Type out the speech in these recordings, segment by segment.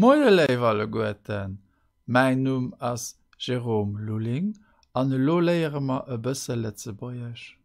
Moie léif alleguerten, mäin Numm ass Jérôme Lulling an elo léiere mer e bësse Lëtzebuergesch.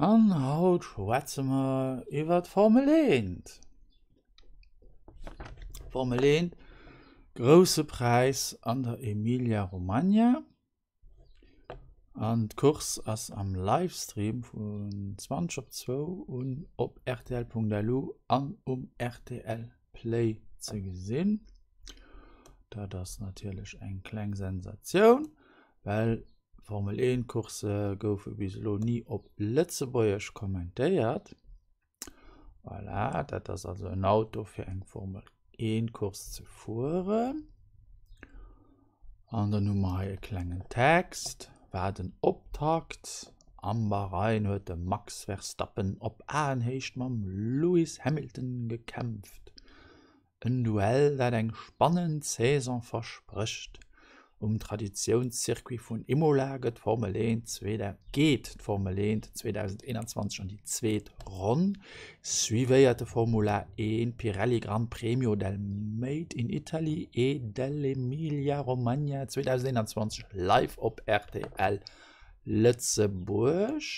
An haut schwätze mer iwwer d'Formel 1. Formel 1, grousse Präis an der Emilia-Romagna. An d'Course ass am Livestream vun 20 op zwou un op rtl.lu an um rtl Play ze gesinn. Dat ass natierlech eng kleng Sensatioun, well Formel 1 Coursse goufe bis elo ni op Lëtzebuergesch kommentéiert. Voilà, dat ass also en Auto fir eng Formel 1 Course ze fueren. An dann hu mer hei e klengen Text. War den Optakt am Bahrain huet de Max Verstappen op Aenhéicht mam Lewis Hamilton gekämpft. En Duell, dat eng spannend Saison versprécht. Um Traditiounscircuit vun Imola gëtt d'Formel 1 geet d'Formel 1 2021 an déi zweet Ronn. Suivéiert de Formula 1 Pirelli Gran Premio del Made in Italy e dell'Emilia Romagna 2021 live op rtl Lëtzebuerg.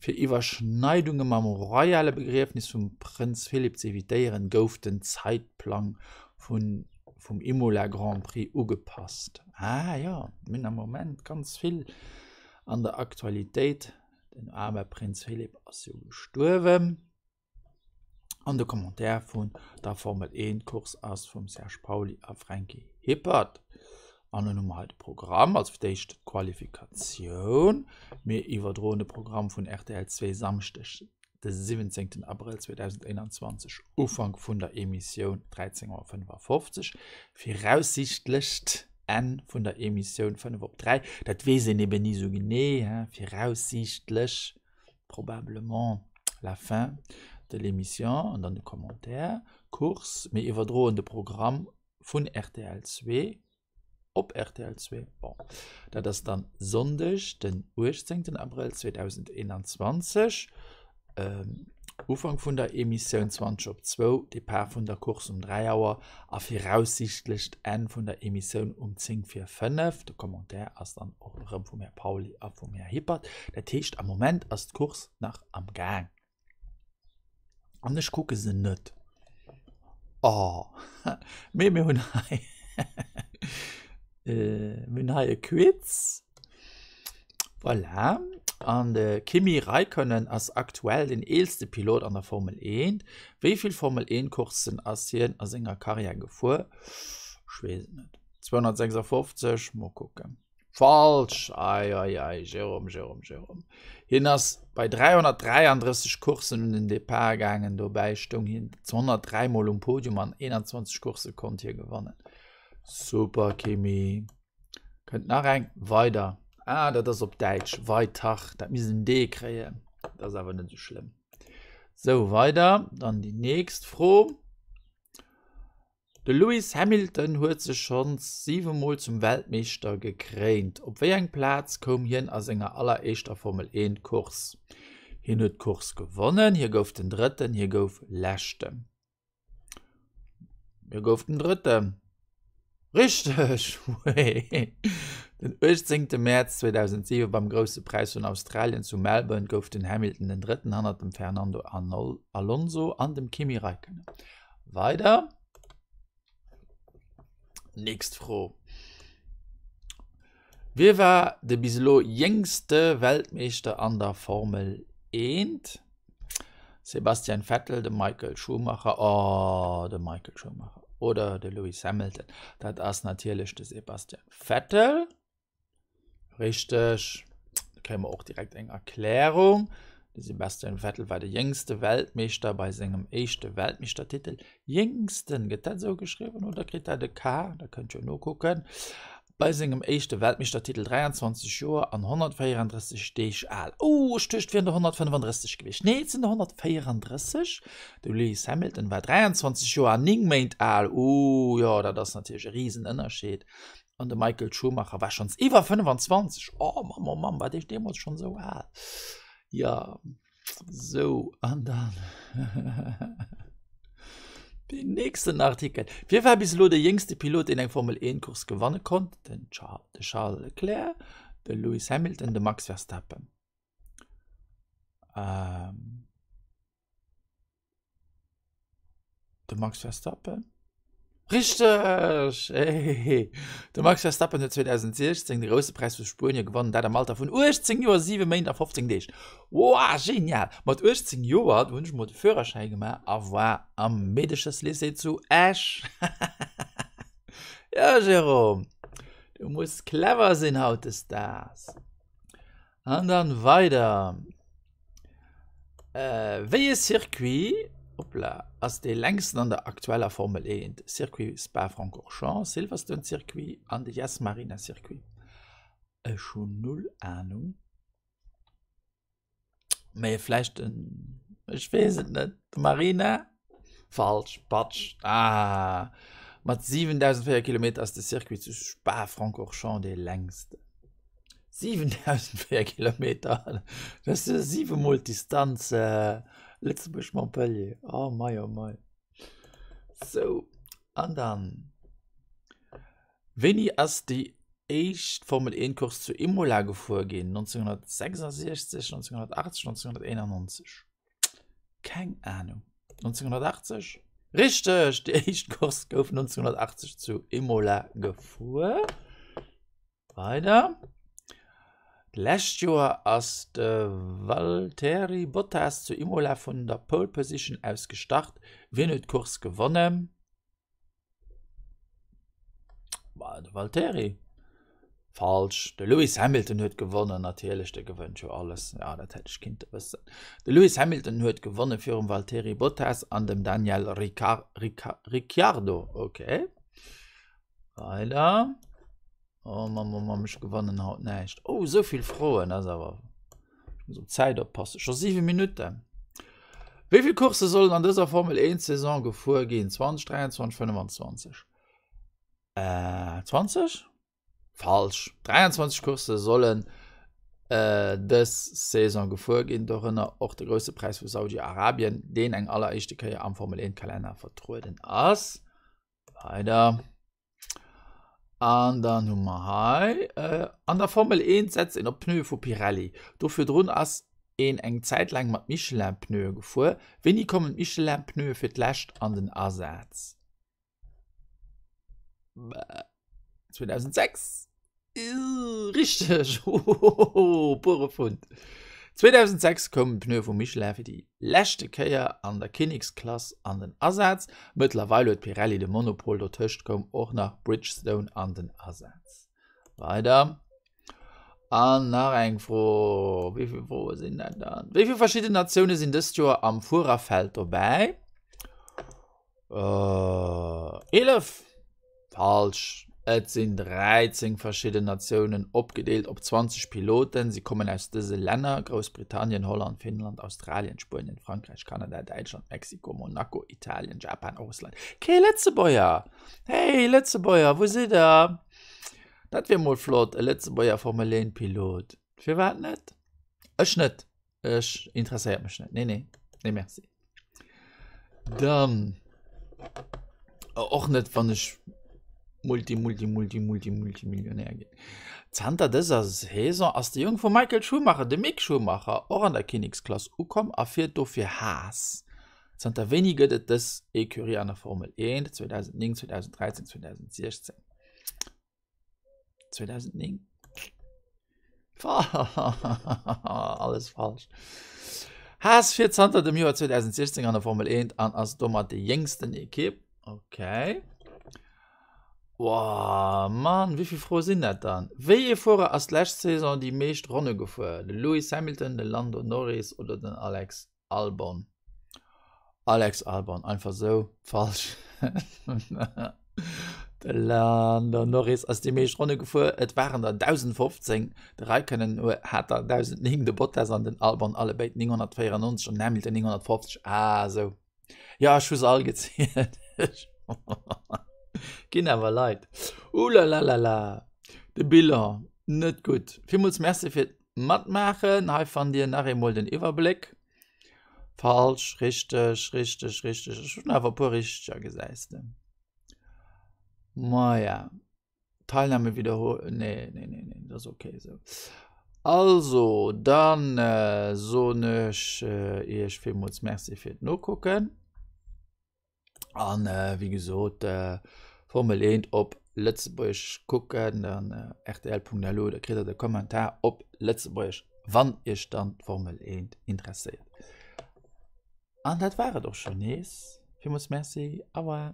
Fir Iwwerschneidunge mam royale Begriefnis vum Prënz Philip ze evitéieren, gouf den Zaitplang vun vum Imola Grand Prix ugepasst. Ah jo, mir hunn am Moment ganz vill an der Aktualitéit. Den aarme Prënz Philip ass jo gestuerwen. An de Commentaire vun der Formel 1 Course ass vum Serge Pauly a Franky Hippert. An dann hu mer hei de Programm, also fir d'éischt d'Qualifikatioun. Mir iwwerdroen de Programm vun rtl 2 Samschdeg de 17 Abrëll 2021, Ufank vun der Emissioun 13.55 Auer, viraussiichtlecht Enn vun der Emissioun 5 op 3. Dat weess een eben ni esou genee, viraussiichtlech. probablement la fin de l'émission an dann de Commentaire. Course, mir iwwerdroen de Programm vun rtl 2 op rtl 2. Bon, dat ass dann Sonndeg den 18 Abrëll 2021. Ähm, Ufank vun der Emissioun 20 op zwou, Depart vun der Course um 3 Auer a viraussiichtlecht Enn vun der Emissioun um 10 vir 5. De Commentaire ass dann och erëm vum Här Pauly a vum Här Hippert. Dat heescht, am Moment ass d'Course nach am Gaang. An ech kucke se net. Oh, mee mir hunn hei mir hunn hei e Quiz. Voilà. An de Kimi Räikkönen ass aktuell den eelste Pilot an der Formel 1. Wéi vill Formel 1 Courssen ass hien a senger Karriär gefuer? Ech weess et net. 256? Mol kucken. Falsch! Ei, ei, ei, Jérôme, Jérôme, Jérôme. Hien ass bei 333 Courssen un den Depart gaangen. Dobäi stoung hien 203 Mol um Podium an 21 Coursse konnt hie gewannen. Super, Kimi. Kënnt nach eng weider. Ah, dat ass op Däitsch. Weitach. Dat misst en D kréien. Dat ass awer net esou schlëmm. Sou, weider. Dann déi nächst Fro. De Lewis Hamilton huet sech schonns 7 Mol zum Weltmeeschter gekréint. Op wéi eng Plaz koum hien a senger alleréischter Formel 1 Course? Hien huet d'Course gewonnen, hie gouf den Drëtten, hie gouf Leschten. Hie gouf den Drëtten. Richteg! Den 18 Mäerz 2007 beim Grousse Präis vun Australien zu Melbourne gouf den Hamilton den Drëtten hannert dem Fernando Alonso an dem Kimi Räikkönen. Weider. Nächst Fro. Wie war de bis elo jéngste Weltmeeschter an der Formel 1? Sebastian Vettel, de Michael Schumacher, oh, de Michael Schumacher oder de Lewis Hamilton. Dat ass natierlech de Sebastian Vettel. Richteg. Da kréie mer och direkt eng Erklärung. De Sebastian Vettel war de jéngste Weltmeeschter bei sengem éischte Weltmeeschtertitel. Jéngsten, gëtt dat esou geschriwwen oder kritt dat e K? Da kënnt jo nokucken. Bei sengem éischte Weltmeeschtertitel 23 Joer an 134 Deeg al. Oh, ech duecht, et wieren der 135 gewiescht. Nee, et sinn der 134. De Lewis Hamilton war 23 Joer an 9 Méint al. Oh jo, dat ass natierlech e Risenënnerscheed. An de Michael Schumacher war schonns iwwer 25. Oh Mamm, oh Mamm, war dee deemools schonn esou al? Ja, sou, an dann. Deen nächsten Artikel. Wie war bis elo de jéngste Pilot, deen eng Formel 1 Course gewanne konnt? Den Charles, de Charles Leclerc, de Lewis Hamilton, de Max Verstappen. Ähm. De Max Verstappen? Richteg! Hey! De Max Verstappen huet 2016 de Grousse Präis vu Spuenie gewonnen, dat am Alter vun 18 Joer, 7 Méint a 15 Deeg. Woah, genial! Mat 18 Joer, do hunn ech mol de Führerschäi gemaach a war am Meedecherslycée zu Esch. Jo, Jérôme, du muss clever sinn hautdesdaags. An dann weider. Äh, wéi e Circuit, hoppla, ass dee längsten an der aktueller Formel 1? Circuit Spa-Francorchamps, Silverstone Circuit an de Yas Marina Circuit. Ech hunn null Ahnung. Mee vläicht den, ech weess et net, de Marina? Falsch, Patsch, ah! Mat 7.004 Kilometer ass de Circuit zu Spa-Francorchamps dee längsten. 7.004 Kilometer, dat ass jo siwemol d'Distanz Lëtzebuerg-Montpellier. Oh mei, oh mei. Sou, an dann, Wéini ass déi éischt Formel-Eent-Course zu Imola gefuer ginn? 1966, 1980, 1991? Keng Ahnung. 1980? Richteg! Déi éischt Course gouf 1980 zu Imola gefuer. Weider. D'lescht Joer ass de Valtteri Bottas zu Imola vun der Pole Position aus gestart. Wien huet d'Course gewonnen? De Valtteri. Falsch, de Lewis Hamilton huet gewonnen, natierlech, de gewënnt jo alles. Ja, dat hätt ech kinnte wëssen. De Lewis Hamilton huet gewonne virum Valtteri Bottas an dem Daniel Ricciardo. Okay. Weider. Oh Mann, oh Mann, ech gewannen haut näischt. Oh, esou vill Froen, ass awer. Ech muss op d'Zäit oppassen. Scho 7 Minutten. Wéi vill Coursse sollen an dëser Formel 1 Saison gefuer ginn? 20, 23, 25? Äh, 20? Falsch. 23 Coursse sollen äh, dës Saison gefuer ginn, dorënner och de grousse Präis vu Saudi-Arabien, deen eng alleréischte Kéier am Formel 1 Kalenner vertrueden ass. Weider. An dann hu mer hei, äh, an der Formel 1 setzt een op Pneue vu Pirelli. Do virdrun ass een eng Zäit laang mat Michelin-Pneue gefuer. Wéini kommen d'Michelin-Pneue fir d'lescht an den Asaz? 2006? Richteg! Hohoho, puere Pfund. 2006 koumen d'Pneue vu Michelin fir déi leschte Kéier an der Kinneksklass an den Asaz. Mëttlerweil huet Pirelli de Monopol, dotëscht koum och nach Bridgestone an den Asaz. Weider. An nach eng Fro, wéi vill Froe sinn dat dann? Wéi vill verschidden Natioune sinn dëst Joer am Fuererfeld dobäi? 11? Falsch, et sinn 13 verschidden Natiounen, opgedeelt op 20 Piloten. Si kommen aus dëse Länner, Groussbritannien, Holland, Finnland, Australien, Spuenien, Frankräich, Kanada, Däitschland, Mexiko, Monaco, Italien, Japan, Russland. Kee Lëtzebuerger! Hey Lëtzebuerger, wou sidd der? Dat wier mol flott, e Lëtzebuerger Formel 1 Pilot. Firwat net? Ech net. Ech interesséiert mech net. Nee, nee. Nee, merci. Dann och net, wann ech Multi, Multi, Multi, Multi, Multimillionär ginn. Zanter dëser Saison ass de Jong vum Michael Schumacher, de Mick Schumacher, och an der Kinneksklass ukomm a fiert dofir Haas. Zanter wéini gëtt et dës Ecurie an der Formel 1? 2009, 2013, 2016. 2009 alles falsch Haas fiert zanter dem Joer 2016 an der Formel 1 an ass domat déi jéngsten Ekipp. Okay. Wow, Mann, wéi vill Froe sinn dat dann? Wéi ee Fuerer ass d'lescht Saison déi meescht Ronne gefuer? De Lewis Hamilton, de Lando Norris oder den Alex Albon. Alex Albon, einfach sou falsch. De Lando Norris ass déi meescht Ronne gefuer, et waren der 1015. De Raikkonen hat der 1009, de Bottas an den Albon allebéid 994 an den Hamilton 950. Ah sou. Jo, ech hu se all gezielt. Ginn awer Leit. Ulalalala. De Bilan, net gutt. Villmools Merci fir Matmaachen. Hei fannt dir nach eemol den Iwwerbléck. Falsch, richteg, richteg, richteg. Ech hunn awer e puer richteger, gesäis de. Maja. Teilnahme wiederholen. Nee, nee, nee, nee, dat ass okay esou. Also, dann äh, soen ech äh, Iech villmools Merci fir d'Nokucken. An äh, wéi gesot, äh, Formel 1 op Lëtzebuergesch kucken, dann äh, rtl.lu, da kritt der de Kommentar op Lëtzebuergesch, wann Iech dann d'Formel 1 interesséiert. An dat war et och schon nees. Villmools Merci, au revoir.